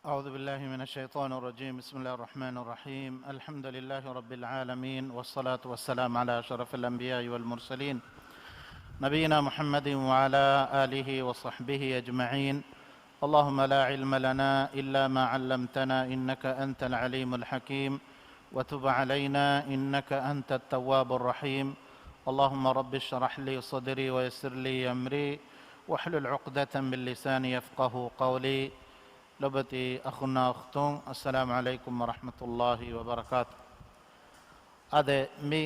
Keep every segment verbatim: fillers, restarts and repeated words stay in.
أعوذ بالله من الشيطان الرجيم. بسم الله الرحمن الرحيم. الحمد لله رب العالمين، والصلاة والسلام على أشرف الأنبياء والمرسلين، نبينا محمد وعلى آله وصحبه أجمعين. اللهم لا علم لنا إلا ما علمتنا إنك أنت العليم الحكيم، وتب علينا إنك أنت التواب الرحيم. اللهم رب اشرح لي صدري ويسر لي أمري واحلل عقدة من لساني يفقهوا قولي. ލޮބުވެތި އަޚުންނާ އުޚްތުން، އައްސަލާމު ޢަލައިކުމް ވަރަޙްމަތުﷲި ވަބަރަކާތު. އާދެ، މި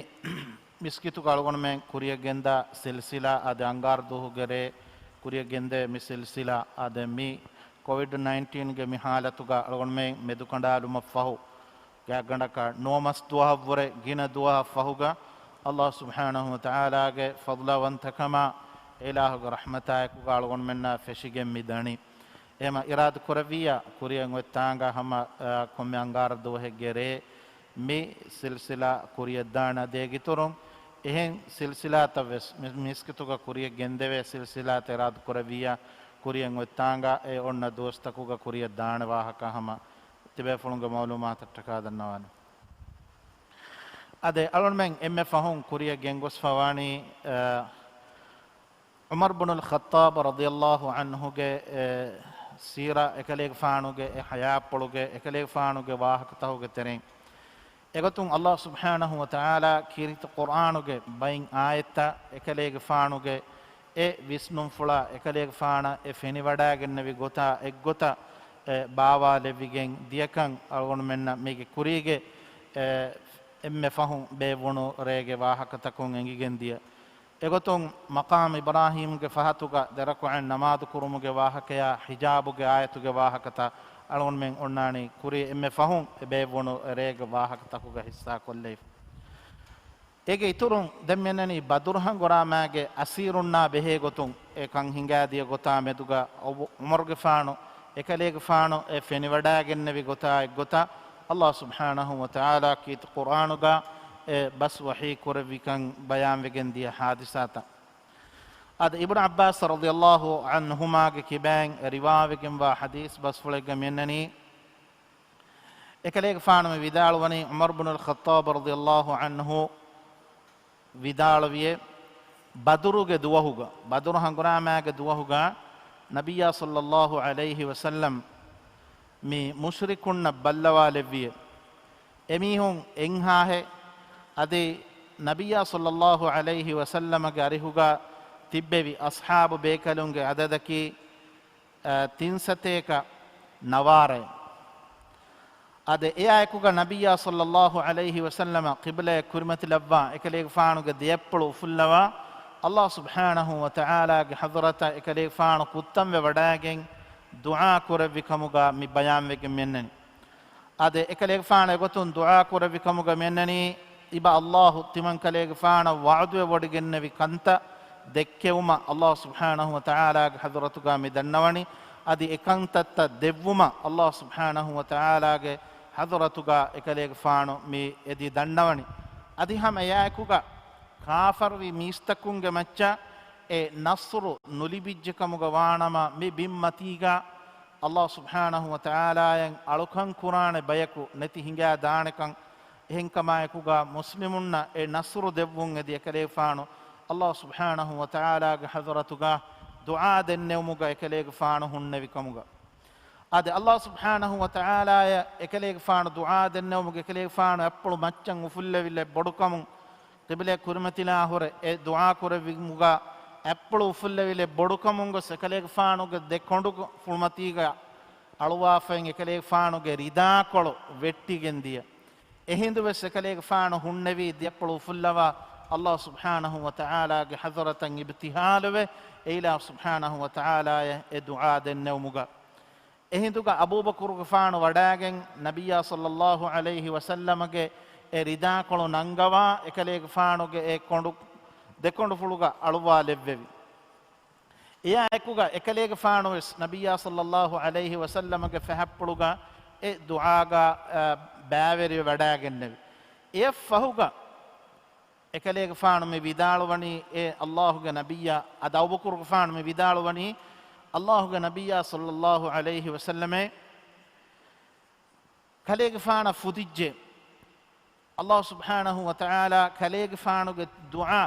މިސްކިތުގަ އަޅުގަނޑުމެން ކުރިއަށް ގެންދާ ސިލްސިލާ އާދެ އަންގާރަ ދުވަހުގެ ރޭ ކުރިއަށް ގެންދެވޭ މި ސިލްސިލާ އާދެ، މި ކޮވިޑް ނައިންޓީންގެ މި ހާލަތުގަ އަޅުގަނޑުމެން މެދުކަނޑާލުމަށްފަހު، ގާތްގަނޑަކަށް ނުވަ މަސް ދުވަހަށްވުރެ ގިނަ ދުވަހަށް ފަހުގަ، ﷲ ސުބްޙާނަހޫ ވަތަޢާލާގެ ފަޟްލުވަންތަކަމާ، އެ އިލާހުގެ ރަޙްމަތާއެކުގަ އަޅުގަނޑުމެންނާ ފެށިގެން މި ދަނީ. އެހެމަ އިރާދަ ކުރެއްވިއްޔާ، ކުރިއަށް އޮތް ތާނގަ ހަމަ، އަ، ކޮންމެ އަންގާރަ ދުވަހެއްގެ ރޭ މި ސިލްސިލާ ކުރިއަށްދާނެ. އަދި އޭގެއިތުރުން އެހެން ސިލްސިލާތައް ވެސް މި މިސްކިތުގަ ކުރިއަށް ގެންދެވޭ ސިލްސިލާތައް އިރާދަ ކުރެއްވިއްޔާ، ކުރިއަށް އޮތް ތާނގަ އެ އޮންނަ ދުވަސްތަކުގަ ކުރިއަށްދާނެ ވާހަކަ ހަމަ ތިބޭފުޅުންގެ މަޢުލޫމާތަށްޓަކާ ދަންނަވާނެ. އާދެ، އަޅުގަނޑުމެން އެންމެ ފަހުން ކުރިއަށް ގެންގޮސްފަވާނީ، އަ، ޢުމަރު ބުނުލް ޚައްޠާބް ރަޟިޔަﷲ ޢަންހުގެ، އެ، ސީރާ، އެކަލޭގެފާނުގެ އެ ޙަޔާތްޕުޅުގެ، އެކަލޭގެފާނުގެ ވާހަކަތަކުގެ ތެރެއިން. އެގޮތުން ﷲ ސުބްޙާނަހޫ ވަތަޢާލާ ކީރިތި ޤުރްއާނުގެ ބައިން އާޔަތްތައް އެކަލޭގެފާނުގެ އެ ވިސްނުންފުޅާ، އެކަލޭގެފާނަށް އެ ފެނިވަޑައިގެންނެވި ގޮތާ އެއްގޮތަށް، އެ، ބާވާލެއްވިގެން ދިޔަކަން އަޅުގަނޑުމެންނަށް މީގެ ކުރީގެ، އެ، އެންމެ ފަހުން ބޭއްވުނު ރޭގެ ވާހަކަތަކުން އެނގިގެން ދިޔަ. އެގޮތުން މަޤާމް އިބްރާހީމްގެ ފަހަތުގަ ދެރަކުޢަތް ނަމާދު ކުރުމުގެ ވާހަކަޔާ ޙިޖާބުގެ އާޔަތުގެ ވާހަކަތައް އަޅުގަނޑުމެން އޮންނާނީ ކުރީ އެންމެ ފަހުން އެ ބޭއްވުނު ރޭގެ ވާހަކަތަކުގަ ހިއްސާކޮށްލައިފަ. އޭގެ އިތުރުން ދެން މިއަންނަނީ ބަދުރު ހަނގުރާމާގެ އަސީރުންނާ ބެހޭ ގޮތުން އެ ކަން ހިނގާދިޔަ ގޮތާ މެދުގަ އަބޫ ޢުމަރުގެފާނު އެކަލޭގެފާނު އެ ފެނިވަޑައިގެންނެވި ގޮތާ އެއްގޮތަށް ﷲ ސުބްޙާނަހޫ ވަތަޢާލާ ކީރިތި ޤުރްއާނުގަ އެ ބަސް ވަޙީ ކުރެއްވިކަން ބަޔާންވެގެން ދިޔަ ޙާދިސާތައް. އާދެ، އިބްނު ޢައްބާސް ރަޟިޔަﷲ ޢަންހުމާގެ ކިބައިން ރިވާވެގެންވާ ޙަދީޘް ބަސްފުޅެއްގަ މިއަންނަނީ، އެކަލޭގެފާނު މި ވިދާޅުވަނީ، ޢުމަރު ބުނުލް ޚައްޠާބް ރަޟިޔަﷲ ޢަންހު ވިދާޅުވިއޭ، ބަދުރުގެ ދުވަހުގަ، ބަދުރު ހަނގުރާމާގެ ދުވަހުގަ ނަބިއްޔާ ޞައްލަﷲ ޢަލައިހި ވަސައްލަމް މި މުޝްރިކުންނަށް ބައްލަވާލެއްވިއޭ. އެމީހުން އެންހާހެއް، އަދި ނަބިއްޔާ ޞައްލަﷲ ޢަލައިހި ވަސައްލަމަގެ އަރިހުގަ ތިއްބެވި އަޞްޙާބު ބޭކަލުންގެ އަދަދަކީ، އަ، ތިން ސަތޭކަ ނަވާރައެއް. އާދެ، އެއާއެކުގަ ނަބިއްޔާ ޞައްލަﷲ ޢަލައިހި ވަސައްލަމަ ޤިބްލަޔަށް ކުރިމަތިލައްވާ، އެކަލޭގެފާނުގެ ދެއަތްޕުޅު އުފުއްލަވާ، ﷲ ސުބްޙާނަހޫ ވަތަޢާލާގެ ޙަޟްރަތަށް އެކަލޭގެފާނު ކުއްތަންވެ ވަޑައިގެން ދުޢާ ކުރެއްވި ކަމުގަ މި ބަޔާންވެގެން މިއަންނަނީ. އާދެ، އެކަލޭގެފާނު އެގޮތުން ދުޢާ ކުރެއްވި ކަމުގަ މިއަންނަނީ، އިބަ ﷲ ތިމަންކަލޭގެފާނަށް ވަޢުދުވެވޮޑިގެންނެވި ކަންތައް ދެއްކެވުމަށް ﷲ ސުބްޙާނަހޫ ވަތަޢާލާގެ ޙަޟްރަތުގަ މި ދަންނަވަނީ. އަދި އެކަންތައްތައް ދެއްވުމަށް ﷲ ސުބްޙާނަހޫ ވަތަޢާލާގެ ޙަޟްރަތުގަ އެކަލޭގެފާނު މި އެދި ދަންނަވަނީ. އަދި ހަމަ އެއާއެކުގަ ކާފަރުވި މީސްތަކުންގެ މައްޗަށް އެ ނަޞްރު ނުލިބިއްޖެ ކަމުގަ ވާނަމަ، މި ބިންމަތީގަ ﷲ ސުބްޙާނަހޫ ވަތަޢާލާއަށް އަޅުކަން ކުރާނެ ބަޔަކު ނެތި ހިނގާ ދާނެކަން، އެހެންކަމާއެކުގަ މުސްލިމުންނަށް އެ ނަޞްރު ދެއްވުން އެދި އެކަލޭގެފާނު ﷲ ސުބްޙާނަހޫ ވަތަޢާލާގެ ޙަޟްރަތުގަ ދުޢާ ދެންނެވުމުގަ އެކަލޭގެފާނު ހުންނެވި ކަމުގަ. އާދެ، ﷲ ސުބްޙާނަހޫ ވަތަޢާލާއަށް އެކަލޭގެފާނު ދުޢާ ދެންނެވުމުގަ އެކަލޭގެފާނު އަތްޕުޅު މައްޗަށް އުފުއްލެވިލެއް ބޮޑުކަމުން، ޤިބްލަ ކުރިމަތިލާ ހުރެ އެ ދުޢާ ކުރެއްވުމުގަ އަތްޕުޅު އުފުއްލެވިލެއް ބޮޑުކަމުން ގޮސް އެކަލޭގެފާނުގެ ދެ ކޮނޑު ފުޅުމަތީގަ އަޅުވާފައިން އެކަލޭގެފާނުގެ ރިދާކޮޅު ވެއްޓިގެން ދިޔަ. އެހިނދުވެސް އެކަލޭގެފާނު ހުންނެވީ ދެއަތްޕުޅު އުފުއްލަވާ ﷲ ސުބްޙާނަހޫ ވަތަޢާލާގެ ޙަޟްރަތަށް އިބްތިހާލުވެ، އެ އިލާހު ސުބްޙާނަހޫ ވަތަޢާލާއަށް އެ ދުޢާ ދެންނެވުމުގަ. އެހިނދުގަ އަބޫބަކުރުގެފާނު ވަޑައިގެން ނަބިއްޔާ ޞައްލަﷲ ޢަލައިހި ވަސައްލަމަގެ އެ ރިދާކޮޅު ނަންގަވާ އެކަލޭގެފާނުގެ އެ ކޮނޑު، ދެކޮނޑުފުޅުގަ އަޅުވާލެއްވެވި. އެއާއެކުގަ އެކަލޭގެފާނުވެސް ނަބިއްޔާ ޞައްލަﷲ ޢަލައިހި ވަސައްލަމަގެ ފަހަތްޕުޅުގަ އެ ދުޢާގަ، އަ، ބައިވެރިވެ ވަޑައިގެންނެވި. އެއަށްފަހުގަ އެކަލޭގެފާނު މި ވިދާޅުވަނީ، އޭ ﷲގެ ނަބިއްޔާ، އަދި އަބޫބަކުރުގެފާނު މި ވިދާޅުވަނީ، ﷲގެ ނަބިއްޔާ ޞައްލަﷲ ޢަލައިހި ވަސައްލަމޭ، ކަލޭގެފާނަށް ފުދިއްޖެ، އައްލާހު ސުބްޙާނަހު ވަތަޢާލާ ކަލޭގެފާނުގެ ދުޢާ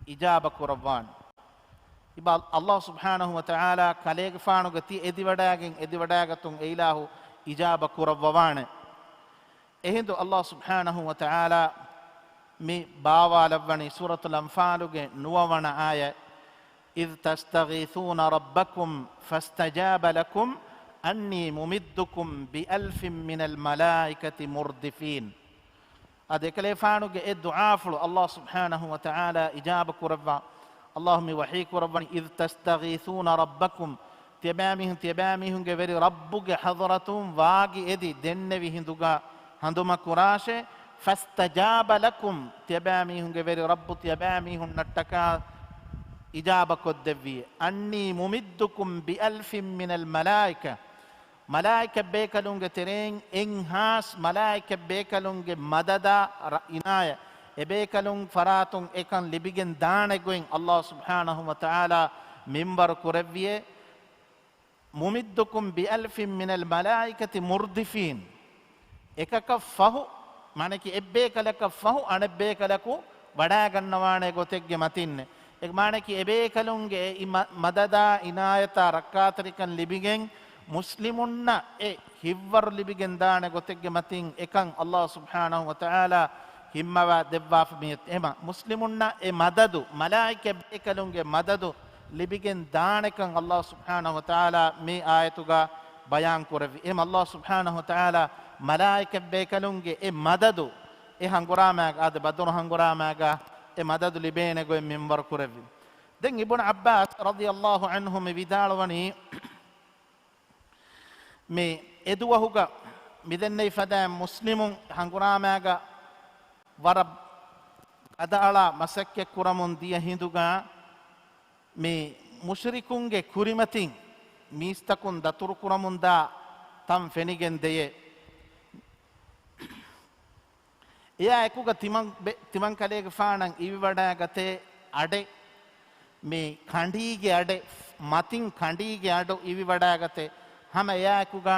އިޖާބަ ކުރައްވާނެ. އިބާ އައްލާހު ސުބްޙާނަހު ވަތަޢާލާ ކަލޭގެފާނުގެ ތި އެދިވަޑައިގެން އެދިވަޑައިގަތުން އެއިލާހު އިޖާބަ ކުރައްވަވާނެ. އެހިނދު އައްލާހު ސުބްޙާނަހު ވަތަޢާލާ މި ބާވާލައްވަނީ ސޫރަތުލް އަންފާލުގެ ނުވަވަނަ އާޔަތް، إذ تستغيثون ربكم فاستجاب لكم أني ممدكم بألف من الملائكة مردفين. އަދި އެކަލޭފާނުގެ އެ ދުޢާފުޅު އައްލާހު ސުބްޙާނަހު ވަތަޢާލާ އިޖާބަ ކުރައްވާ. އައްލާހު މި ވަޙީ ކުރައްވަނީ، إذ تستغيثون ربكم، ތިޔަބައިމީހުން ތިޔަބައިމީހުންގެ ވެރި ރައްބުގެ ޙަޟްރަތުން ވާގި އެދި ދެންނެވި ހިނދުގަ ހަނދުމަ ކުރާށޭ. فاستجاب لكم، ތިޔަބައިމީހުންގެ ވެރި ރައްބު ތިޔަބައިމީހުންނަށްޓަކާ އިޖާބަ ކޮށްދެއްވި. أني ممدكم بألف من الملائكة، މަލާއިކަ ބޭކަލުންގެ ތެރެއިން އެއްހާސް މަލާއިކަ ބޭކަލުންގެ މަދަދާ ރަ-، އިނާޔަ، އެބޭކަލުން ފަރާތުން އެކަން ލިބިގެން ދާނެ ގޮތް އައްލާހު ސުބްޙާނަހު ވަތަޢާލާ މިންވަރު ކުރެއްވިއޭ. ممدكم بألف من الملائكة مردفين. އެކަކަށް ފަހު، މާނަކީ އެއްބޭކަލަކަށް ފަހު އަނެއްބޭކަލަކު ވަޑައިގަންނަވާނެ ގޮތެއްގެ މަތިންނެ. އެ މާނަކީ އެބޭކަލުންގެ އެ މަ-، މަދަދާ އިނާޔަތާ ރައްކާތެރިކަން ލިބިގެން މުސްލިމުންނަށް އެ ހިއްވަރު ލިބިގެން ދާނެ ގޮތެއްގެ މަތިން އެކަން އައްލާހު ސުބްޙާނަހު ވަތަޢާލާ ހިންމަވާ ދެއްވާފަ މިއޮތް. އެހެމަ މުސްލިމުންނަށް އެ މަދަދު، މަލާއިކަ ބޭކަލުންގެ މަދަދު ލިބިގެން ދާނެކަން އައްލާހު ސުބްޙާނަހު ވަތަޢާލާ މި އާޔަތުގަ ބަޔާން ކުރެއްވި. އެހެމަ އައްލާހު ސުބްޙާނަހު ވަތަޢާލާ މަލާއިކަ ބޭކަލުންގެ އެ މަދަދު އެ ހަނގުރާމާގަ، އާދެ ބަދުރު ހަނގުރާމާގަ އެ މަދަދު ލިބޭނެ ގޮތް މިންވަރު ކުރެއްވި. ދެން އިބްނު ޢައްބާސް ރަޟިޔައްލާހު ޢަންހު މި ވިދާޅުވަނީ، މި އެދުވަހުގަ މިދެންނެވި ފަދައިން މުސްލިމުން ހަނގުރާމާގަ ވަރަށް ގަދައަޅާ މަސައްކަތް ކުރަމުން ދިޔަ ހިނދުގަ، މި މުޝްރިކުންގެ ކުރިމަތިން މީސްތަކުން ދަތުރުކުރަމުންދާ ތަން ފެނިގެން ދެޔޭ. އެއާ އެކުގަ ތިމަން ބެ-، ތިމަން ކަލޭގެފާނަށް އިވިވަޑައިގަތޭ އަޑެއް، މި ކަނޑީގެ އަޑެއް، މަތިން ކަނޑީގެ އަޑު އިވިވަޑައިގަތޭ. ހަމަ އެއާ އެކުގަ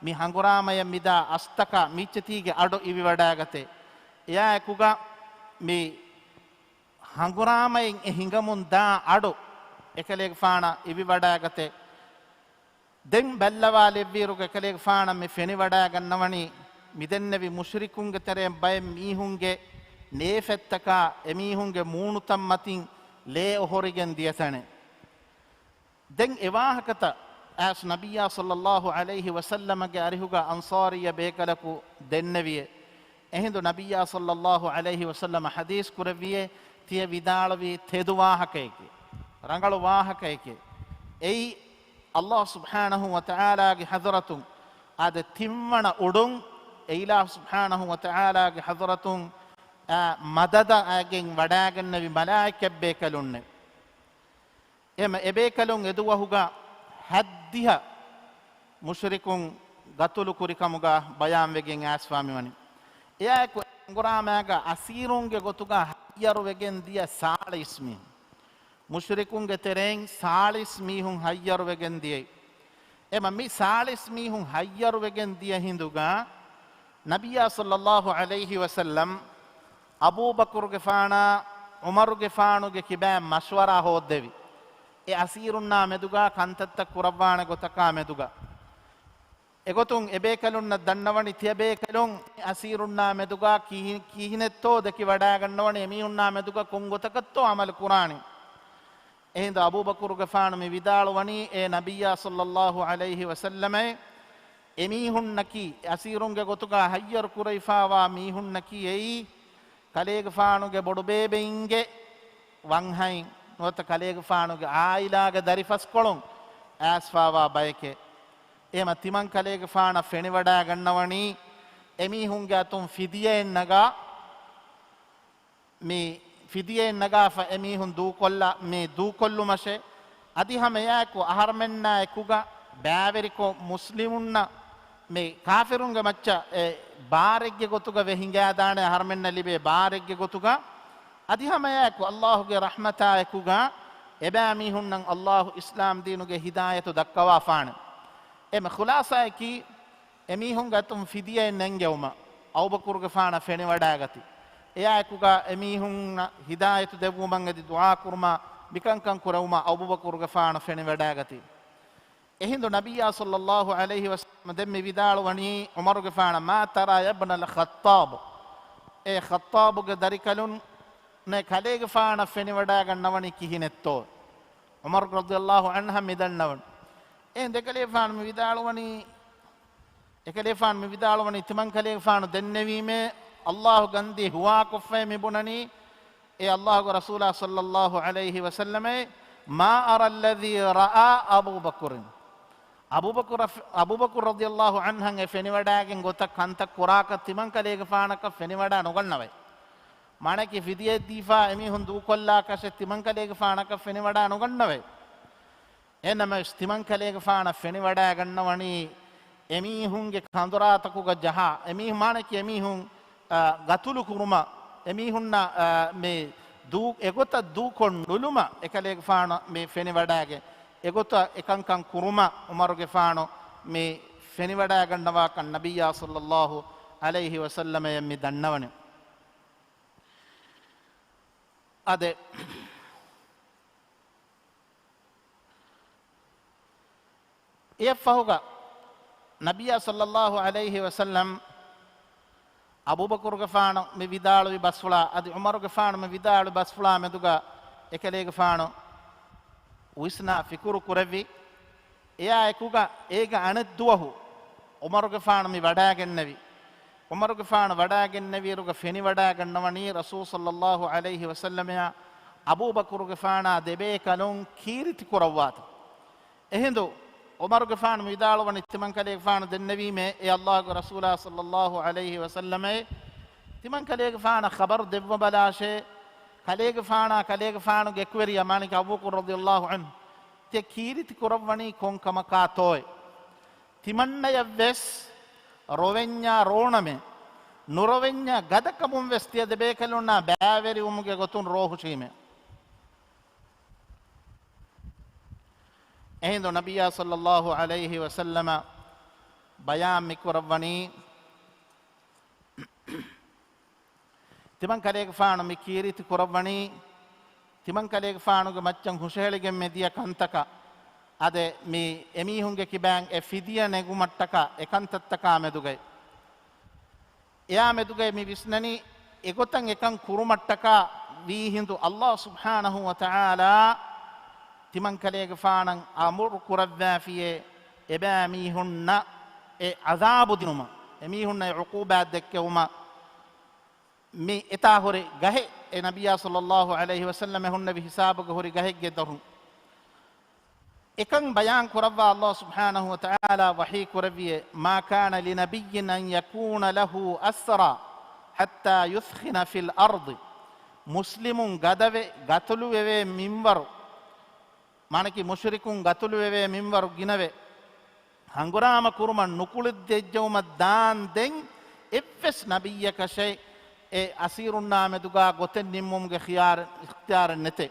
މި ހަނގުރާމަޔަށް މިދާ އަސްތަކާ މީއްޗެތީގެ އަޑު އިވިވަޑައިގަތޭ. އެއާ އެކުގަ މި ހަނގުރާމައިން އެ ހިނގަމުން ދާ އަޑު އެކަލޭގެފާނަށް އިވިވަޑައިގަތޭ. ދެން ބައްލަވާލެއްވިއިރު އެކަލޭގެފާނަށް މި ފެނިވަޑައިގަންނަވަނީ، މިދެންނެވި މުޝްރިކުންގެ ތެރެއިން ބައެއް މީހުންގެ ނޭފެއްތަކާ އެމީހުންގެ މޫނުތައް މަތިން ލޭ އޮހޮރިގެން ދިޔަތަނެއް. ދެން އެ ވާހަކަތައް އައިސް ނަބިއްޔާ ޞައްލައްލާހު ޢަލައިހި ވަސައްލަމަގެ އަރިހުގަ އަންޞާރިއްޔަ ބޭކަލަކު ދެންނެވިއޭ. އެހިނދު ނަބިއްޔާ ޞައްލައްލާހު ޢަލައިހި ވަސައްލަމަ ޙަދީޘް ކުރެއްވިއޭ، ތިޔަ ވިދާޅުވީ ތެދު ވާހަކައެކޭ، ރަނގަޅު ވާހަކައެކޭ. އެއީ އައްލާހު ސުބްޙާނަހު ވަތަޢާލާގެ ޙަޟްރަތުން، އާދެ، ތިންވަނަ އުޑުން އެ އިލާހު ސުބްޙާނަހު ވަތަޢާލާގެ ޙަޟްރަތުން، އާ، މަދަދަށް އައިގެން ވަޑައިގެންނެވި މަލާއިކަތްބޭކަލުންނެއް. އެމަ އެބޭކަލުން އެދުވަހުގަ ހައްދިހަ މުޝްރިކުން ގަތުލު ކުރިކަމުގަ ބަޔާންވެގެން އައިސްފާ މިވަނީ. އެއާއެކު ހަނގުރާމާގަ އަސީރުންގެ ގޮތުގަ ހައްޔަރުވެގެން ދިޔަ ސާޅީސް މީހުން. މުޝްރިކުންގެ ތެރެއިން ސާޅީސް މީހުން ހައްޔަރުވެގެން ދިޔައީ. އެމަ މި ސާޅީސް މީހުން ހައްޔަރުވެގެން ދިޔަ ހިނދުގަ، ނަބިއްޔާ ޞައްލައްލާހު ޢަލައިހި ވަސައްލަމް އަބޫބަކުރުގެފާނާ ޢުމަރުގެފާނުގެ ކިބައިން މަޝްވަރާ ހޯއްދެވި. އެ އަސީރުންނާ މެދުގަ ކަންތައްތައް ކުރައްވާނެ ގޮތަކާ މެދުގަ. އެގޮތުން އެބޭކަލުންނަށް ދަންނަވަނީ ތިޔަބޭކަލުން އަސީރުންނާ މެދުގަ ކިހި-، ކިހިނެއްތޯ ދެކިވަޑައިގަންނަވަނީ އެމީހުންނާ މެދުގަ ކޮން ގޮތަކަށްތޯ ޢަމަލު ކުރާނީ. އެހިނދު އަބޫބަކުރުގެފާނު މި ވިދާޅުވަނީ އޭ ނަބިއްޔާ ޞައްލައްލާހު ޢަލައިހި ވަސައްލަމައޭ، އެމީހުންނަކީ، އަސީރުންގެ ގޮތުގަ ހައްޔަރު ކުރެވިފާވާ މީހުންނަކީ އެއީ، ކަލޭގެފާނުގެ ބޮޑުބޭބެއިންގެ ވަންހައިން ނުވަތަ ކަލޭގެފާނުގެ ޢާއިލާގެ ދަރިފަސްކޮޅުން އައިސްފާވާ ބަޔެކޭ. އެހެމަ ތިމަން ކަލޭގެފާނަށް ފެނިވަޑައިގަންނަވަނީ އެމީހުންގެ އަތުން ފިދިޔައެއް ނަގާ، މި ފިދިޔައެއް ނަގާފަ އެމީހުން ދޫކޮށްލާ، މި ދޫކޮށްލުމަށޭ. އަދި ހަމަ އެއާއެކު އަހަރުމެންނާ އެކުގަ ބައިވެރިކޮށް މުސްލިމުންނަށް މި ކާފިރުންގެ މައްޗަށް އެ ބާރެއްގެ ގޮތުގަ ވެ ހިނގާދާނެ، އަހަރުމެންނަށް ލިބޭ ބާރެއްގެ ގޮތުގަ. އަދި ހަމައެއާއެކު އައްލާހުގެ ރަޙްމަތާ އެކުގަ އެބައިމީހުންނަށް އައްލާހު އިސްލާމް ދީނުގެ ހިދާޔަތު ދައްކަވާފާނެ. އެމަ ޚުލާޞާއަކީ، އެމީހުންގެ އަތުން ފިދިޔައެއް ނެންގެވުމަށް އަބޫބަކުރުގެފާނަށް ފެނިވަޑައިގަތީ. އެއާއެކުގަ އެމީހުންނަށް ހިދާޔަތު ދެއްވުމަށް އެދި ދުޢާ ކުރުމަށް މިކަންކަން ކުރެވުމަށް އަބޫބަކުރުގެފާނު ފެނިވަޑައިގަތީ. އެހިނދު ނަބިއްޔާ ޞައްލައްލާހު ޢަލައިހި ވަސައްލަމަ ދެން މި ވިދާޅުވަނީ ޢުމަރުގެފާނަށް، "ما ترى يا ابن الخطاب؟" އޭ ޚައްޠާބުގެ ދަރިކަލުން، ނޭ ކަލޭގެފާނަށް ފެނިވަޑައިގަންނަވަނީ ކިހިނެއްތޯ؟ ޢުމަރު ރަޟިޔައްލާހު ޢަންހަށް މި ދަންނަވަން. އެ ދެކަލޭގެފާނު މި ވިދާޅުވަނީ، އެކަލޭގެފާނު މި ވިދާޅުވަނީ، ތިމަން ކަލޭގެފާނު ދެންނެވީމޭ، ﷲ ގަންދީ ހުވާކޮށްފައޭ މި ބުނަނީ، އޭ ﷲގެ ރަސޫލާ ޞައްލައްލާހު ޢަލައިހި ވަސައްލަމޭ، "ما أرى الذي رأى أبو بكر." އަބޫބަކުރަށް، އަބޫބަކުރު ރަޟިޔައްލާހު ޢަންހަށް އެ ފެނިވަޑައިގެން ގޮތަށް ކަންތައް ކުރާކަށް ތިމަން ކަލޭގެފާނަކަށް ފެނިވަޑައި ނުގަންނަވައި. މާނައަކީ ފިދިޔައެއް ދީފާ އެމީހުން ދޫކޮށްލާކަށެއް ތިމަން ކަލޭގެފާނަކަށް ފެނިވަޑައި ނުގަންނަވައި. އެހެންނަމަވެސް ތިމަން ކަލޭގެފާނަށް ފެނިވަޑައިގަންނަވަނީ އެމީހުންގެ ކަނދުރާތަކުގަ ޖަހާ، އެމީހުން މާނައަކީ އެމީހުން، އާ، ގަތުލު ކުރުމަށް، އެމީހުންނަށް، އާ، މި ދޫ-، އެގޮތަށް ދޫކޮށް ނުލުމަށް އެކަލޭގެފާނު މި ފެނިވަޑައިގެން، އެގޮތަށް އެކަންކަން ކުރުމަށް ޢުމަރުގެފާނު މި ފެނިވަޑައިގަންނަވާކަން ނަބިއްޔާ ޞައްލައްލާހު ޢަލައިހި ވަސައްލަމަޔަށް މި ދަންނަވަނީ. އާދެ، އެއަށްފަހުގަ ނަބިއްޔާ ޞައްލައްލާހު ޢަލައިހި ވަސައްލަމް އަބޫބަކުރުގެފާނު މި ވިދާޅުވި ބަސްފުޅާ އަދި ޢުމަރުގެފާނު މި ވިދާޅުވި ބަސްފުޅާ މެދުގަ އެކަލޭގެފާނު ވިސްނާ ފިކުރު ކުރެއްވި. އެއާއެކުގަ އޭގެ އަނެއްދުވަހު ޢުމަރުގެފާނު މި ވަޑައިގެންނެވި. ޢުމަރުގެފާނު ވަޑައިގެންނެވިއިރުގަ ފެނިވަޑައިގަންނަވަނީ ރަސޫލު ޞައްލައްލާހު ޢަލައިހި ވަސައްލަމަޔާ އަބޫބަކުރުގެފާނާ ދެބޭކަލުން ކީރިތި ކުރައްވާތަން. އެހިނދު ޢުމަރުގެފާނު މި ވިދާޅުވަނީ ތިމަން ކަލޭގެފާނު ދެންނެވީމޭ، އޭ ﷲގެ ރަސޫލާ ޞައްލައްލާހު ޢަލައިހި ވަސައްލަމޭ، ތިމަން ކަލޭގެފާނަށް ޚަބަރު ދެއްވަބަލާށޭ، ކަލޭގެފާނާ ކަލޭގެފާނުގެ އެކުވެރިޔާ މާނައަކީ އަބޫބަކުރު ރަޟިޔައްލާހު ޢަންހު ތިޔަ ކީރިތި ކުރައްވަނީ ކޮން ކަމަކާތޯއޭ؟ ތިމަންނަޔަށްވެސް ރޮވެންޏާ ރޯނަމޭ، ނުރޮވެންޏާ ގަދަކަމުންވެސް ތިޔަ ދެބޭކަލުންނާ ބައިވެރިވުމުގެ ގޮތުން ރޯހުށީމޭ. އެހިނދު ނަބިއްޔާ ޞައްލައްލާހު ޢަލައިހި ވަސައްލަމަ ބަޔާން މި ކުރައްވަނީ، ތިމަން ކަލޭގެފާނު މި ކީރިތި ކުރައްވަނީ، ތިމަން ކަލޭގެފާނުގެ މައްޗަށް ހުށަހެޅިގެން މި ދިޔަ ކަންތަކަށް، އާދެ، މި އެމީހުންގެ ކިބައިން އެ ފިދިޔަ ނެގުމަށްޓަކާ އެ ކަންތައްތަކާ މެދުގައި. އެއާ މެދުގައި މި ވިސްނަނީ، އެގޮތަށް އެކަން ކުރުމަށްޓަކާ ވީހިނދު ﷲ ސުބްޙާނަހު ވަތަޢާލާ ތިމަން ކަލޭގެފާނަށް އަމުރު ކުރައްވާފިޔޭ، އެބައިމީހުންނަށް އެ ޢަޛާބު ދިނުމަށް، އެމީހުންނަށް އެ ޢުޤޫބާތް ދެއްކެވުމަށް. މި އެތާ ހުރި ގަހެއް، އެ ނަބިއްޔާ ޞައްލައްލާހު ޢަލައިހި ވަސައްލަމަ ހުންނެވި ހިސާބުގަ ހުރި ގަހެއްގެ ދޮރުން. އެކަން ބަޔާން ކުރައްވާ ﷲ ސުބްޙާނަހު ވަތަޢާލާ ވަޙީ ކުރެއްވިއޭ، "ما كان لنبي أن يكون له أسرى حتى يثخن في الأرض." މުސްލިމުން ގަދަވެ، ގަތުލުވެވޭ މިންވަރު، މާނައަކީ މުޝްރިކުން ގަތުލުވެވޭ މިންވަރު ގިނަވެ، ހަނގުރާމަ ކުރުމަށް ނުކުޅެދިޔައްޖައުމަށް ދާންދެން އެއްވެސް ނަބިއްޔަކަށެއް އެ އަސީރުންނާ މެދުގާ ގޮތެއް ނިންމުމުގެ ޚިޔާރު، އިޚްތިޔާރެއް ނެތޭ.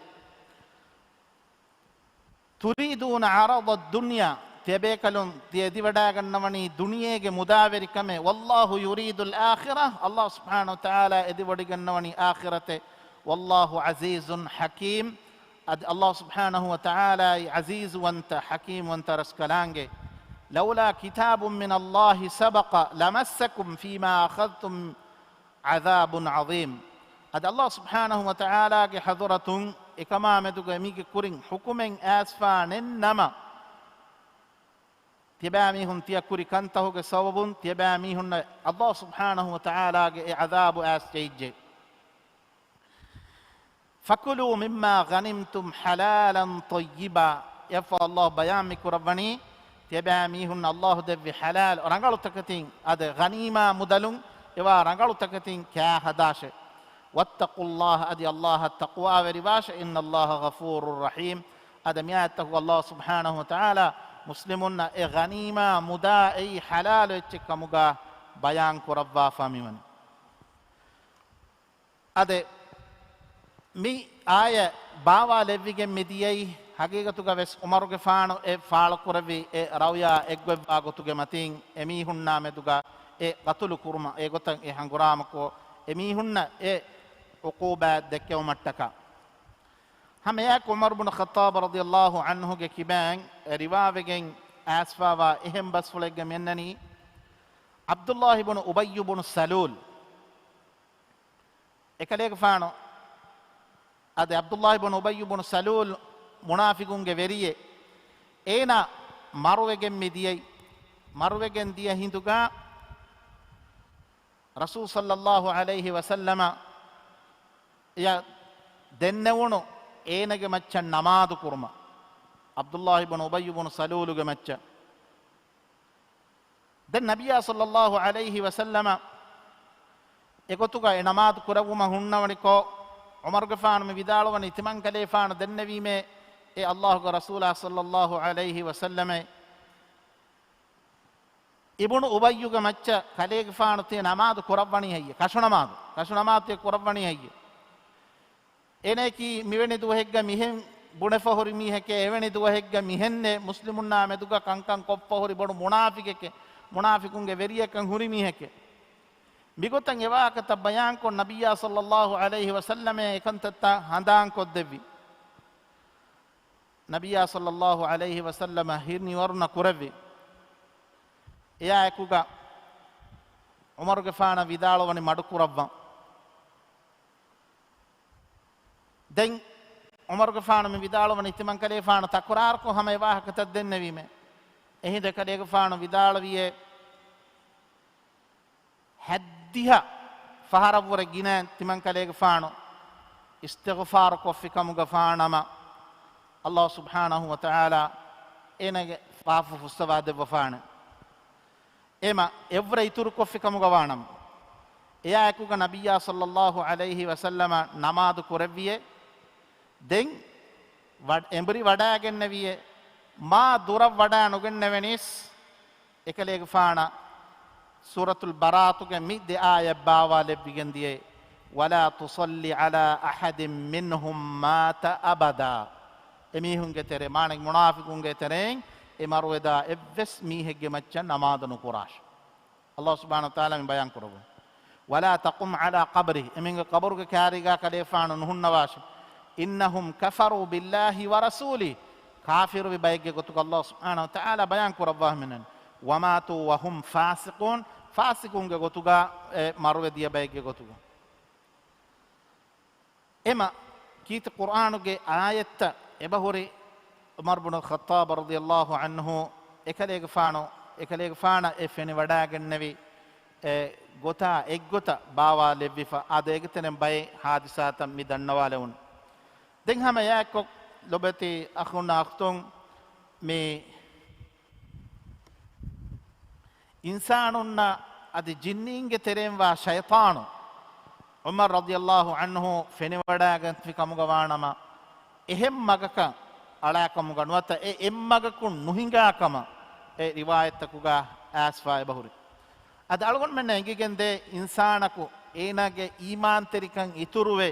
تريدون عرض الدنيا، ތިޔަބޭކަލުން ތިޔަ އެދިވަޑައިގަންނަވަނީ ދުނިޔޭގެ މުދާވެރިކަމެއް. والله يريد الآخرة، ﷲ ސުބްޙާނަހު ވަތަޢާލާ އެދިވޮޑިގަންނަވަނީ އާޚިރަތެއް. والله عزيز حكيم، އަދި ﷲ ސުބްޙާނަހު ވަތަޢާލާއީ ޢަޒީޒުވަންތަ، ޙަކީމްވަންތަ ރަސްކަލާނގެ. لولا كتاب من الله سبق لمسكم فيما أخذتم عذاب عظيم. އަދި ﷲ ސުބްޙާނަހު ވަތަޢާލާގެ ޙަޟުރަތުން އެކަމާ މެދުގައި މީގެ ކުރިން ޙުކުމެއް އައިސްފާ ނެތް ނަމަ، ތިޔަބައިމީހުން ތިޔަ ކުރި ކަންތަހުގެ ސަބަބުން ތިޔަބައިމީހުންނަށް ﷲ ސުބްޙާނަހު ވަތަޢާލާގެ އެ ޢަޛާބު އައިސް ޖެހިއްޖެ. فكلوا مما غنمتم حلالا طيبا. އެއަށްފަހު ﷲ ބަޔާން މި ކުރައްވަނީ، ތިޔަބައިމީހުންނަށް ﷲ ދެއްވި ޙަލާލު ރަނގަޅު ތަކެތިން، އަދި ޣަނީމާ މުދަލުން އެވާ ރަނގަޅު ތަކެތިން ކާ ހަދާށޭ. واتقوا الله، އަދި ﷲ އަށް ތަޤްވާވެރިވާށޭ. إن الله غفور رحيم، އަދި މި އާޔަތްތަކުގަ ﷲ ސުބްޙާނަހު ވަތަޢާލާ މުސްލިމުންނަށް އެ ޣަނީމާ މުދާ އެއީ ޙަލާލު އެއްޗެއް ކަމުގަ ބަޔާން ކުރައްވާފަ މިވަނީ. އަދި މި އާޔަތް ބާވާލެއްވިގެން މިދިޔައީ ހަގީގަތުގަ ވެސް ޢުމަރުގެފާނު އެ ފާޅުކުރެއްވި އެ ރައުޔާ އެއްގޮތްވާ ގޮތުގެ މަތީން އެމީހުންނާ މެދުގަ އެ ޤަތުލު ކުރުމަށް އެގޮތަށް އެ ހަނގުރާމަކޮށް، އެމީހުންނަށް އެ ޢުޤޫބާތް ދެއްކެވުމަށްޓަކާ. ހަމައެއާއެކު ޢުމަރު ބުނު ޚައްޠާބު ރަޟިޔަﷲ ޢަންހުގެ ކިބައިން ރިވާވެގެން އައިސްފާވާ އެހެން ބަސްފުޅެއްގަ މިއަންނަނީ، ޢަބްދުﷲ ބުނު އުބައްޔު ބުނު ސަލޫލް، އެކަލޭގެފާނު، އަދި ޢަބްދުﷲ ބުނު އުބައްޔު ބުނު ސަލޫލް މުނާފިޤުންގެ ވެރިއެއް، އޭނާ މަރުވެގެން މި ދިޔައީ. މަރުވެގެން ދިޔަ ހިނދުގަ ރަސޫލު ޞައްލަﷲ ޢަލައިހި ވަސައްލަމަ އެޔަށް ދެންނެވުނު އޭނަގެ މައްޗަށް ނަމާދު ކުރުމަށް، ޢަބްދުﷲ ބުނު އުބައްޔު ބުނު ސަލޫލުގެ މައްޗަށް. ދެން ނަބިއްޔާ ޞައްލަﷲ ޢަލައިހި ވަސައްލަމަ އެގޮތުގަ އެ ނަމާދު ކުރެއްވުމަށް ހުންނަވަނިކޮށް، ޢުމަރުގެފާނު މި ވިދާޅުވަނީ، ތިމަންކަލޭފާނު ދެންނެވީމޭ، އެ ﷲގެ ރަސޫލާ ޞައްލަﷲ ޢަލައިހި ވަސައްލަމަ އިބުނު އުބައްޔުގެ މައްޗަށް ކަލޭގެފާނު ތިޔަ ނަމާދު ކުރައްވަނީ ހެއްޔެ؟ ކަށުނަމާދު، ކަށުނަމާދު ތިޔަ ކުރައްވަނީ ހެއްޔެ؟ އޭނައަކީ މިވެނި ދުވަހެއްގަ މިހެން ބުނެފަ ހުރި މީހެކޭ، އެވެނި ދުވަހެއްގަ މިހެންނޭ މުސްލިމުންނާ މެދުގަ ކަންކަން ކޮށްފަ ހުރި ބޮޑު މުނާފިޤެކޭ، މުނާފިޤުންގެ ވެރިއެއްކަން ހުރި މީހެކޭ. މިގޮތަށް އެވާހަކަތައް ބަޔާންކޮށް، ނަބިއްޔާ ޞައްލަﷲ ޢަލައިހި ވަސައްލަމަ އެކަންތައްތައް ހަނދާންކޮށްދެއްވި. ނަބިއްޔާ ޞައްލަﷲ ޢަލައިހި ވަސައްލަމަ ހިނިވަރުނަ ކުރެއްވި. އެއާއެކުގަ ޢުމަރުގެފާނަށް ވިދާޅުވަނީ މަޑުކުރައްވަން. ދެން ޢުމަރުގެފާނު މި ވިދާޅުވަނީ ތިމަންކަލޭފާނު ތަކުރާރުކޮށް ހަމަ އެ ވާހަކަތައް ދެންނެވީމޭ. އެހިނދު އެކަލޭގެފާނު ވިދާޅުވިއޭ، ހައްދިހަ ފަހަރަށްވުރެ ގިނައިން ތިމަންކަލޭގެފާނު އިސްތިޣްފާރު ކޮށްފި ކަމުގަ ފާނަމަ، ﷲ ސުބްޙާނަހޫ ވަތަޢާލާ އޭނަގެ ފާފަ ފުއްސަވާ ދެއްވަފާނެ. އެމަ އެއްވުރެ އިތުރުކޮށްފި ކަމުގަ ވާނަމަ، އެއާއެކުގަ ނަބިއްޔާ ޞައްލަﷲ ޢަލައިހި ވަސައްލަމަ ނަމާދު ކުރެއްވިއޭ. ދެން ވަ-، އެނބުރި ވަޑައިގެންނެވިއޭ. މާ ދުރަށް ވަޑައި ނުގެންނެވެނީސް، އެކަލޭގެފާނަށް ސޫރަތުލް ބަރާއަތުގެ މި ދެ އާޔަތް ބާވާލެއްވިގެން ދިޔައީ، "ولا تصل على أحد منهم مات أبدا." އެމީހުންގެ ތެރޭ، މާނަ މުނާފިޤުންގެ ތެރެއިން އެ މަރުވެދާ އެއްވެސް މީހެއްގެ މައްޗަށް ނަމާދު ނުކުރާށި. ﷲ ސުބްޙާނަހޫ ވަތަޢާލާ މި ބަޔާން ކުރައްވަނީ، "ولا تقم على قبره." އެމީހުންގެ ޤަބުރުގެ ކާރީގާ ކަލޭފާނު ނުހުންނަވާށި. "إنهم كفروا بالله ورسوله." ކާފިރުވި ބައެއްގެ ގޮތުގަ ﷲ ސުބްޙާނަހޫ ވަތަޢާލާ ބަޔާން ކުރައްވާ ހިމެނެން. "وماتوا وهم فاسقون." ފާސިޤުންގެ ގޮތުގަ އެ މަރުވެ ދިޔަ ބައެއްގެ ގޮތުގަ. އެމަ ކީރިތި ޤުރްއާނުގެ އާޔަތްތައް އެބަހުރި ޢުމަރު ބުނު ޚައްޠާބު ރަޟިޔަﷲ ޢަންހު އެކަލޭގެފާނު، އެކަލޭގެފާނަށް އެ ފެނިވަޑައިގެންނެވި އެ ގޮތާ އެއްގޮތަށް ބާވާލެއްވިފަ، އާދެ އޭގެތެރެއިން ބައެއް ހާދިސާތައް މި ދަންނަވާލެވުނު. ދެން ހަމަ އެއާއެއްކޮށް ލޮބެތި އަޚުންނާ އަޚްތުން، މި އިންސާނުންނަށް އަދި ޖިންނީންގެ ތެރެއިން ވާ ޝައިޠާނު ޢުމަރު ރަޟިޔަﷲ ޢަންހު ފެނިވަޑައިގަތްފި ކަމުގަ ވާނަމަ، އެހެން މަގަކަށް އަޅާ ކަމުގަ ނުވަތަ އެ އެއްމަގަކުން ނުހިނގާ ކަމަށް އެ ރިވާޔަތްތަކުގަ އައިސްފާ އެބަހުރި. އަދި އަޅުގަނޑުމެންނަށް އެނގިގެންދޭ އިންސާނަކު އޭނާގެ އީމާންތެރިކަން އިތުރުވެ،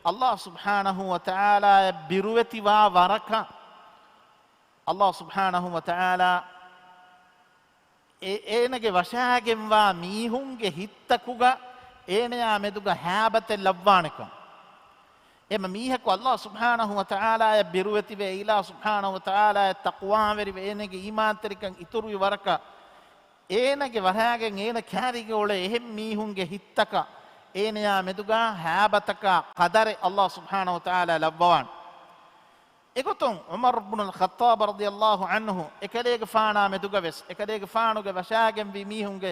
ﷲ ސުބްޙާނަހޫ ވަތަޢާލާއަށް ބިރުވެތިވާ ވަރަކަށް ﷲ ސުބްޙާނަހޫ ވަތަޢާލާ އެ-، އޭނަގެ ވަށާގެންވާ މީހުންގެ ހިތްތަކުގަ އޭނަޔާ މެދުގަ ހައިބަތެއް ލައްވާނެކަން. އެމަ މީހަކު ﷲ ސުބްޙާނަހޫ ވަތަޢާލާއަށް ބިރުވެތިވެ، އިލާހު ސުބްޙާނަހޫ ވަތަޢާލާއަށް ތަޤްވާވެރިވެ، އޭނަގެ އީމާންތެރިކަން އިތުރުވި ވަރަކަށް، އޭނަގެ ވަށާގެން އޭނަ ކާރީގަ އުޅޭ އެހެން މީހުންގެ ހިތްތަކަށް އޭނަޔާ މެދުގަ ހައިބަތަކާ ޤަދަރެއް ﷲ ސުބްޙާނަހޫ ވަތަޢާލާ ލައްވަވާނެ. އެގޮތުން ޢުމަރު ބުނުލް ޚައްޠާބު ރަޟިޔަﷲ ޢަންހު އެކަލޭގެފާނާ މެދުގަވެސް، އެކަލޭގެފާނުގެ ވަށާގެންވި މީހުންގެ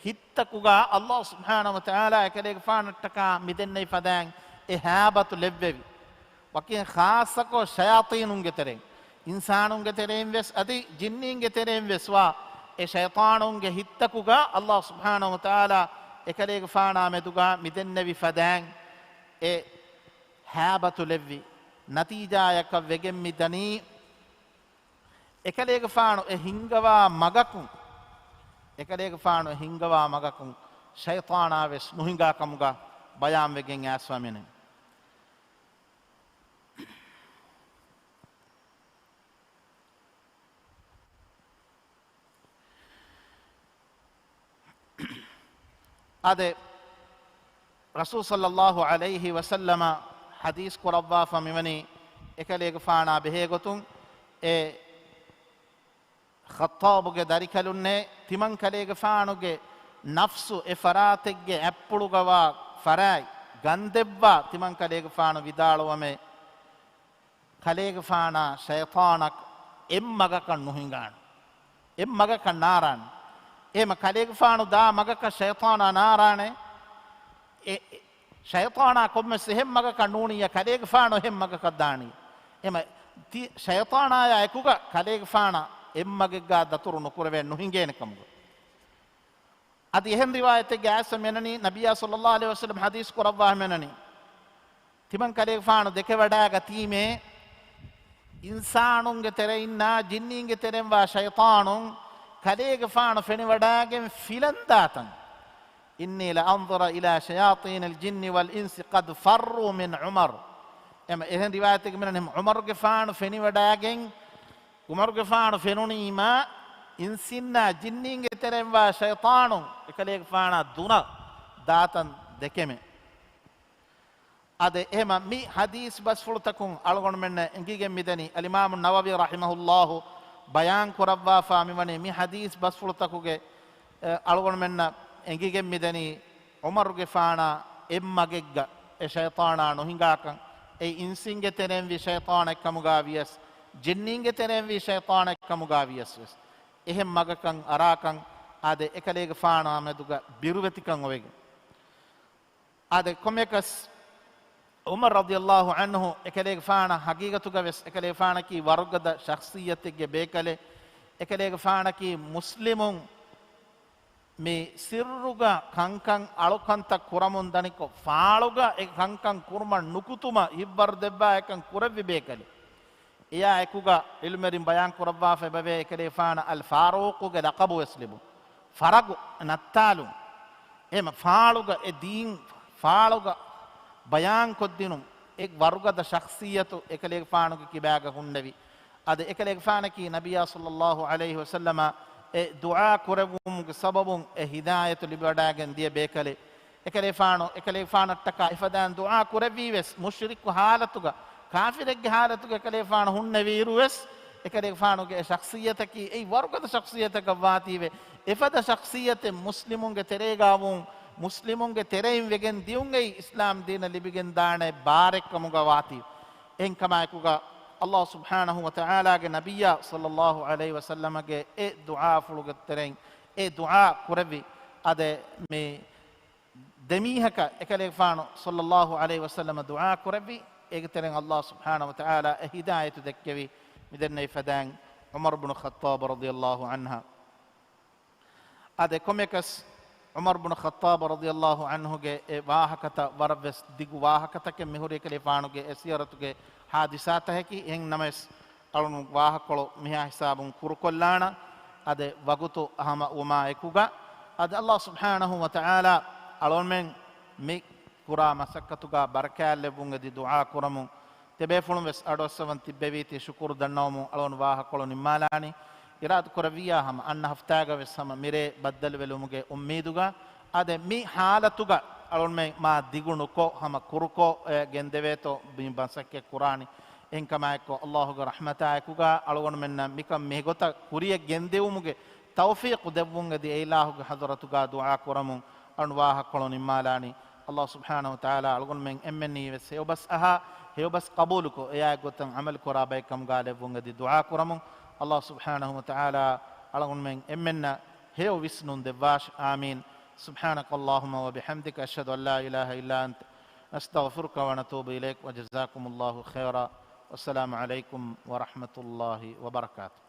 ހިތްތަކުގަ ﷲ ސުބްޙާނަހޫ ވަތަޢާލާ އެކަލޭގެފާނަށްޓަކާ މިދެންނެވި ފަދައިން އެ ހައިބަތު ލެއްވެވި. ވަކިން ޚާއްޞަކޮށް ޝަޔާޠީނުންގެ ތެރެއިން، އިންސާނުންގެ ތެރެއިން ވެސް އަދި ޖިންނީންގެ ތެރެއިން ވެސް ވާ އެ ޝައިޠާނުންގެ ހިތްތަކުގަ ﷲ ސުބްޙާނަހޫ ވަތަޢާލާ އެކަލޭގެފާނާ މެދުގަ މިދެންނެވި ފަދައިން އެ ހައިބަތު ލެއްވި. ނަތީޖާއަކަށް ވެގެން މި ދަނީ، އެކަލޭގެފާނު އެ ހިންގަވާ މަގަކުން، އެކަލޭގެފާނު އެ ހިންގަވާ މަގަކުން ޝައިޠާނާ ވެސް ނުހިނގާ ކަމުގަ ބަޔާންވެގެން އައިސްފަ މިނެ. އާދެ، ރަސޫލު ޞައްލައްލާހު ޢަލައިހި ވަސައްލަމަ ޙަދީޘް ކުރައްވާފަ މިވަނީ އެކަލޭގެފާނާ ބެހޭގޮތުން، އެ ޚައްޠާބުގެ ދަރިކަލުންނޭ، ތިމަން ކަލޭގެފާނުގެ ނަފްސު އެ ފަރާތެއްގެ އަތްޕުޅުގަވާ ފަރާތް ގަންދެއްވާ، ތިމަން ކަލޭގެފާނު ވިދާޅުވަމޭ، ކަލޭގެފާނާ ޝައިޠާނަކަށް އެއްމަގަކަށް ނުހިނގާނެ. އެއްމަގަކަށް ނާރާނެ. އެހެމަ ކަލޭގެފާނު ދާ މަގަކަށް ޝައިޠާނާ ނާރާނެ. އެ، އެ، ޝައިޠާނާ ކޮންމެސް އެހެން މަގަކަށް ނޫނިއްޔާ، ކަލޭގެފާނު އެހެން މަގަކަށް ދާނީ. އެހެމަ ތި ޝައިޠާނާޔާ އެކުގަ ކަލޭގެފާނަށް އެއްމަގެއްގާ ދަތުރު ނުކުރެވޭ ނުހިނގޭނެ ކަމުގަ. އަދި އެހެން ރިވާޔަތެއްގެ އާއްސަ މެނަނީ، ނަބިއްޔާ ޞައްލައްލާހު ޢަލައިހި ވަސައްލަމަ ޙަދީޘް ކުރައްވާ މެނަނީ، ތިމަން ކަލޭގެފާނު ދެކެވަޑާގަތީމޭ، އިންސާނުންގެ ތެރެއިންނާ ޖިންނީންގެ ތެރެއިން ވާ ޝައިޠާނުން ކަލޭގެފާނު ފެނިވަޑާގެން ފިލަންދާތަން. إني لأنظر إلى شياطين الجن والإنس قد فروا من عمر. އެމަ އެހެން ރިވާޔަތެއްގެ މިނަން އެހެން ޢުމަރުގެފާނު ފެނިވަޑާގެން، ޢުމަރުގެފާނު ފެނުނީމާ، އިންސިންނާ ޖިންނީންގެ ތެރެއިން ވާ ޝައިޠާނުން އެކަލޭގެފާނާ ދުނަށް ދާތަން ދެކެމެ. އާދެ، އެހެމަ މި ޙަދީޘް ބަސްފުޅުތަކުން އަޅުގަނޑުމެންނަށް އެނގިގެން މިދަނީ، އަލްއިމާމު ނަވަވީ ރަޙިމަހުﷲ ބަޔާން ކުރައްވާފާ މިވަނީ މި ޙަދީޘް ބަސްފުޅުތަކުގެ، އެ، އަޅުގަނޑުމެންނަށް އެނގިގެން މިދަނީ، ޢުމަރުގެފާނާ އެއްމަގެއްގަ އެ ޝައިޠާނާ ނުހިނގާކަން، އެ އިންސިންގެ ތެރެއިން ވި ޝައިޠާނެއްކަމުގާ ވިޔަސް، ޖިންނީންގެ ތެރެއިން ވި ޝައިޠާނެއް ކަމުގާ ވިޔަސް ވެސް، އެހެން މަގަކަށް އަރާކަން، އާދެ، އެކަލޭގެފާނާ މެދުގަ ބިރުވެތިކަން އޮވެގެން. އާދެ، ކޮންމެއަކަސް ޢުމަރު ރަޟިޔަﷲ ޢަންހު އެކަލޭގެފާނަށް ޙަޤީޤަތުގަ ވެސް އެކަލޭގެފާނަކީ ވަރުގަދަ ޝަޚްޞިއްޔަތެއްގެ ބޭކަލެއް. އެކަލޭގެފާނަކީ މުސްލިމުން މި ސިއްރުގަ ކަންކަން އަޅުކަންތައް ކުރަމުން ދަނިކޮށް، ފާޅުގަ އެ ކަންކަން ކުރުމަށް ނުކުތުމަށް ހިތްވަރު ދެއްވާ އެކަން ކުރެއްވި ބޭކަލެއް. އެޔާ އެކުގަ ޢިލްމުވެރިން ބަޔާން ކުރައްވާފަ އެބަވޭ އެކަލޭފާނަށް އަލް ފާރޫޤުގެ ލަޤަބު ވެސް ލިބުން. ފަރަގު ނައްތާލުން. އެހެމަ ފާޅުގަ އެ ދީން ފާޅުގަ ބަޔާންކޮށްދިނުން އެ ވަރުގަދަ ޝަޚްޞިއްޔަތު އެކަލޭގެފާނުގެ ކިބާގަ ހުންނެވި. އަދި އެކަލޭގެފާނަކީ ނަބިއްޔާ ޞައްލައްލާހު ޢަލައިހި ވަސައްލަމަ އެ ދުޢާ ކުރެއްވުމުގެ ސަބަބުން އެ ހިދާޔަތު ލިބިވަޑާގެން ދިޔަ ބޭކަލެއް. އެކަލޭފާނު، އެކަލޭފާނަށްޓަކާ އެފަދައިން ދުޢާ ކުރެއްވީ ވެސް، މުޝްރިކު ޙާލަތުގަ، ކާފިރެއްގެ ޙާލަތުގަ އެކަލޭފާނު ހުންނެވިއިރު ވެސް، އެކަލޭފާނުގެ އެ ޝަޚްޞިއްޔަތަކީ އެއީ ވަރުގަދަ ޝަޚްޞިއްޔަތަކަށް ވާތީވެ، އެފަދަ ޝަޚްޞިއްޔަތެއް މުސްލިމުންގެ ތެރޭގަ ވުން، މުސްލިމުންގެ ތެރެއިން ވެގެން ދިޔުން އެއީ އިސްލާމް ދީނަށް ލިބިގެން ދާނެ ބާރެއް ކަމުގަ ވާތީ. އެހެންކަމާއެކުގަ ﷲ ސުބްޙާނަހޫ ވަތަޢާލާގެ ނަބިއްޔާ ޞައްލައްލާހު ޢަލައިހި ވަސައްލަމަގެ އެ ދުޢާފުޅުގެ ތެރެއިން އެ ދުޢާ ކުރެއްވި. އާދެ، މި ދެމީހަކަށް އެކަލޭގެފާނު ޞައްލައްލާހު ޢަލައިހި ވަސައްލަމަ ދުޢާ ކުރެއްވި. އޭގެ ތެރެއިން ﷲ ސުބްޙާނަހޫ ވަތަޢާލާ އެ ހިދާޔަތު ދެއްކެވި. މިދެންނެވި ފަދައިން ޢުމަރު ބުނު ޚައްޠާބު ރަޟިޔައްލާހު ޢަންހަ. އާދެ، ކޮންމެއަކަސް ޢުމަރު ބުނު ޚައްޠާބު ރަޟިޔައްލާހު ޢަންހުގެ އެ ވާހަކަތައް ވަރަށް ވެސް ދިގު ވާހަކަތަކެއް މިހުރީ އެކަލޭފާނުގެ އެ ސިޔަރަތުގެ ޙާދިސާތަކަކީ. އެހެން ނަމަވެސް، އަޅުން ވާހަކަކޮޅު މިހާ ހިސާބުން ކުރުކޮށްލާނަ. އަދި ވަގުތު ހަމަ ވުމާ އެކުގަ، އަދި ﷲ ސުބްޙާނަހޫ ވަތަޢާލާ އަޅުންމެން މި ކުރާ މަސައްކަތުގަ ބަރަކާތްލެއްވުން އެދި ދުޢާ ކުރަމުން ތިބޭފުޅުން ވެސް އަޑުއައްސަވަން ތިއްބެވީތީ ޝުކުރު ދަންނަވަމުން އަޅުން ވާހަކަކޮޅު ނިންމާލާނީ. އިރާދަ ކުރެއްވިއްޔާ ހަމަ އަންނަ ހަފްތާގަ ވެސް ހަމަ މިރޭ ބައްދަލުވެލުމުގެ އުއްމީދުގަ، އާދެ، މި ޙާލަތުގަ އަޅުންމެން މާ ދިގު ނުކޮށް ހަމަ ކުރުކޮށް، އެ، ގެންދެވޭތޯ މި މަސައްކަތް ކުރާނީ. އެހެންކަމާއެކު، ﷲގެ ރަޙްމަތާއެކުގަ އަޅުގަނޑުމެންނަށް މިކަން މިގޮތަށް ކުރިޔަށް ގެންދެވުމުގެ ތައުފީޤު ދެއްވުން އެދި އެއިލާހުގެ ޙަޟްރަތުގަ ދުޢާ ކުރަމުން އަޅުން ވާހަކަކޮޅު ނިންމާލާނީ. ﷲ ސުބްޙާނަހޫ ވަތަޢާލާ އަޅުގަނޑުމެން އެންމެންނީ ވެސް ހެޔޮބަސް އަހާ، ހެޔޮބަސް ޤަބޫލުކޮށް، އެއާއެއްގޮތަށް ޢަމަލު ކުރާ ބައެއް ކަމުގަ ލެއްވުން އެދި ދުޢާ ކުރަމުން. ﷲ ސުބްޙާނަހޫ ވަތަޢާލާ އަޅުގަނޑުމެން އެންމެންނަށް ހެޔޮ ވިސްނުން ދެއްވާށި. އާމީން. سبحانك اللهم وبحمدك، أشهد أن لا إله إلا أنت، نستغفرك ونتوب إليك، وجزاكم الله خيرا، والسلام عليكم ورحمة الله وبركاته.